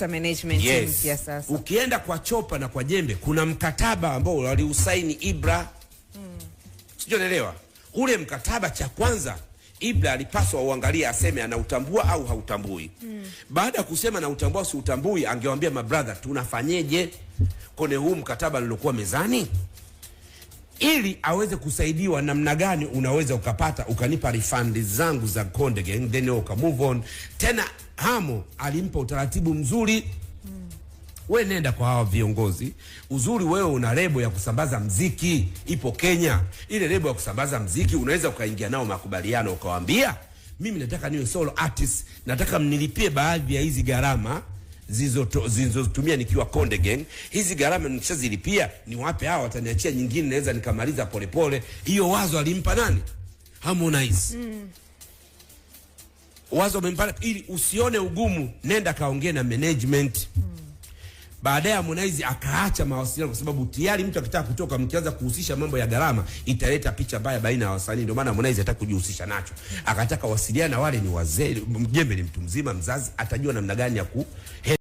Management Yes. mpya sasa. Ukienda kwa Chopa na kwa Jembe kuna mkataba ambao waliusaini Ibra. Sijui unaelewa. Ule mkataba, cha kwanza Ibra alipaswa uangalie aseme anautambua au hautambui. Baada ya kusema nautambua siutambui, angewambia mabrother, tunafanyeje kwenye huu mkataba nilokuwa mezani, ili aweze kusaidiwa namna gani unaweza ukapata ukanipa refund zangu za Konde Gang, then wewe uka move on. Tena Hamo alimpa utaratibu mzuri. We nenda kwa hawa viongozi. Uzuri wewe una lebo ya kusambaza mziki ipo Kenya. Ile lebo ya kusambaza mziki unaweza ukaingia nao makubaliano, ukawaambia mimi nataka niwe solo artist, nataka mnilipie baadhi ya hizi gharama zilizotumia nikiwa Konde Gang. Hizi gharama nikishazilipia niwape hawa, wataniachia nyingine, naweza nikamaliza polepole. Hiyo wazo alimpa nani? Harmonize. Wazo amempa ili usione ugumu, nenda kaongee na management. Baadaye Harmonize akaacha mawasiliano kwa sababu tayari mtu akitaka kutoka, mkianza kuhusisha mambo ya gharama italeta picha mbaya baina ya wasanii. Ndio maana Harmonize hataki kujihusisha nacho, akataka wasiliana, wale ni wazee, Jembe ni mtu mzima, mzazi, atajua namna gani ya ku